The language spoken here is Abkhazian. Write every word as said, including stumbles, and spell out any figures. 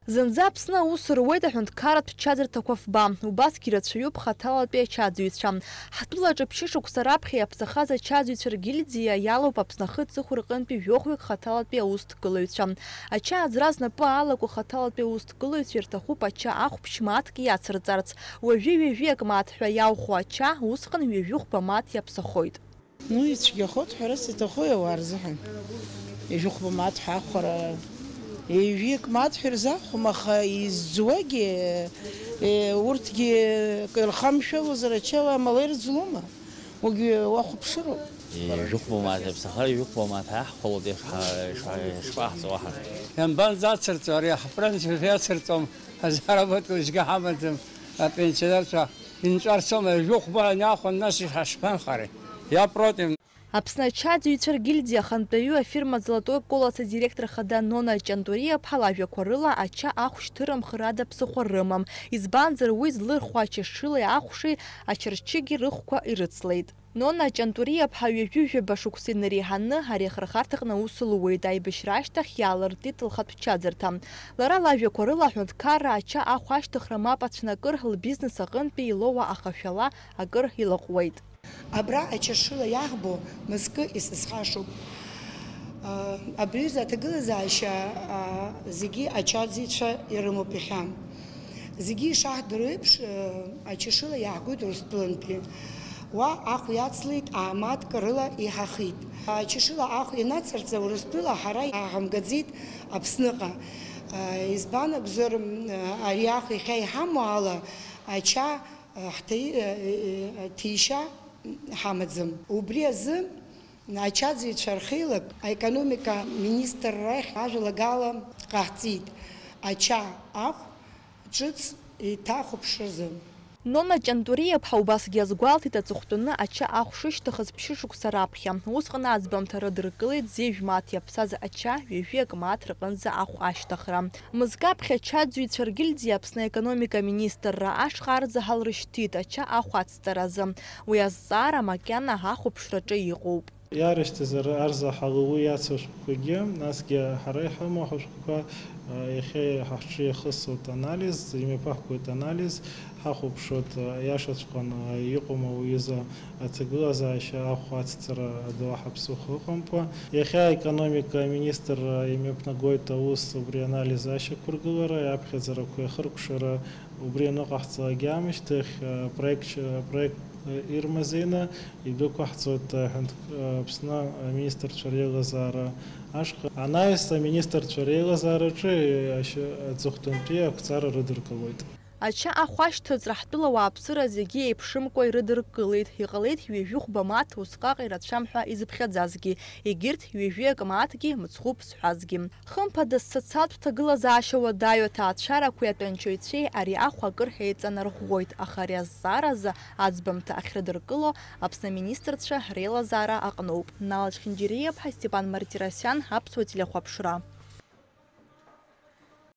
Зынӡа Аԥсны аус руеит аҳәынҭқарратә чаӡырҭақәа фба, убасгьы ирацәаҩуп хаҭалатәи ачаӡыҩцәа. Ҳтәылаҿы ԥшьышықәса раԥхьа иаԥсахаз ачаӡыҩцәа ргильдиа иалоуп Аԥсны ахы-аҵыхә рҟынтәи жәохәҩык хаҭалатәи аусҭгылаҩцәа. Ача аӡра знапы алаку хаҭалатәи аусҭгылаҩцәа ирҭахуп ача ахәԥшь мааҭк иацырҵарц. Уажәы ҩажәиак мааҭ ҳәа иаухәо ача, усҟан ҩажәи хәба мааҭ иаԥсахоит. Ну, ицәгьахоит ҳәарас иҭахуи ауаа рзыҳәан? Ҩажәи хәба мааҭ ҳахәара, ҩажәиак мааҭ ҳәа ирзаҳхәом, аха изӡуагьы, е, урҭгьы акы ирхамшәалозар, ача амала ирӡлома? Уигьы уахәаԥшыроуп. Ҩажәи хәба мааҭ иаԥсахар, ҩажәи хәба мааҭ ҳахәалоит, ишҳа-, ишҳа-, ишԥаҳҵо уаҳа? Ианбанӡацырҵо, ари ҳпринцип иацырҵом, ҳазаработкуа зегьы ҳамаӡам, апенсионерцәа инҵәарцома, ҩажәи хәба аниахәа, нас ишҳашԥанхари? Я против. Аԥсны ачаӡыҩцәа ргильдиа ахантәаҩы афирма Золотой колос адиректор хада Нона Ҷантуриа-ԥҳа лажәақәа рыла, ача ахә шьҭырымхыр ада ԥсыхәа рымам, избанзар, уи злырхуа ачашылеи ахәшеи ачарчыгьы рыхәқәа ирыцлеит. Нона Ҷантуриа-ԥҳа ҩажәи жәаба шықәса инареиҳаны ари ахырхарҭаҟны аус луеит, аибашьра ашьҭахь иаалыртит лхатә чаӡырҭа. Лара лажәақәа рыла, аҳәынҭқарра ача ахә ашьҭыхра мап ацәнакыр, лбизнес аҟынтәи илоуа ахашәала акыр илаҟәуеит. Абра ачашыла иаӷбо мызкы исызхашоуп. Абри аҩыза аҭагылазаашьа, а, зегьы ачаӡыҩцәа ирымоуп иахьа. Зегьы ишаҳдыруа еиԥш, а, ачашыла иаҳгоит Урыстәылантәи. Уа ахә иацлеит, аамаҭк рыла иҳахит. Ачашыла ахә ианацырҵа Урыстәыла ҳара иҳамгаӡеит Аԥсныҟа. А, избан акәзар, м, ари ахә иахьа иҳамоу ала, ача ҳҭи-, ҭишьа ҳамаӡам. Убри азы ачаӡыҩцәа рхеилак аекономика министр рахь ажәалагала ҟаҳҵеит, ача ахә ҿыц еиҭахәаԥшразы. Нона Ҷантуриа-ԥҳа убасгьы азгәалҭеит аҵыхәтәаны ача ахә шышьҭыхыз ԥшьышықәса раԥхьа. Усҟан аӡбамҭа рыдыркылеит зежә мааҭ иаԥсаз ача ҩажәиак мааҭ рҟынӡа ахә ашьҭыхра. Мызкы аԥхьа ачаӡыҩцәа ргильдиа Аԥсны аекономика министрра ашҟа арзаҳал рышьҭит, ача ахә ацҵаразы. Уи азҵаара макьана ҳахәаԥшраҿы иҟоуп. Иаарышьҭыз ар-, арзаҳал уи иацу ашәҟәқәагьы, насгьы ҳара иҳамоу ҳашәҟәқәа, а, иахьа ҳҿы иахысуеит анализ, имҩаԥаҳгоит анализ, ҳахәаԥшуеит, а, иашаҵәҟьаны, а, иҟоума уҩыза аҭагылазаашьа ахә ацҵара адоуҳа ԥсыхәа ыҟамкәа. Иахьа аекономика аминистрра имҩаԥнагоит аус убри анализ ашьақәыргылара, аԥхьаӡарақәа иахыркәшара, убри аныҟаҳҵалак аамышьҭахь, а, проект, проект, а, ирмазеины идәықәаҳҵоит, а, ҳәынҭ-, а, Аԥсны аминистрцәа реилазаара ашҟа. Анаҩс аминистрцәа реилазаараҿы, а, ашьа-, аҵыхәтәантәи ақәҵара рыдыркылоит. Ача ахә ашьҭыҵра ҳтәыла ауааԥсыра зегьы еиԥшымкәа ирыдыркылеит, иҟалеит ҩажәи хәба мааҭ усҟак ирацәам ҳәа изыԥхьаӡазгьы, егьырҭ ҩажәи акы мааҭгьы мыцхәы ԥсҳәазгьы. Хымԥада, социалтә ҭагылазаашьа уадаҩу аҭаацәарақәеи атәанчаҩцәеи ари ахә акыр еиҵанарӷәӷәоит, аха ари азҵааразы аӡбамҭа ахьрыдыркыло Аԥсны аминистрцәа реилазаара аҟноуп. Нала Чхинџьириа-ԥҳа, Степан Мартиросиан, Аԥсуа телехәаԥшра.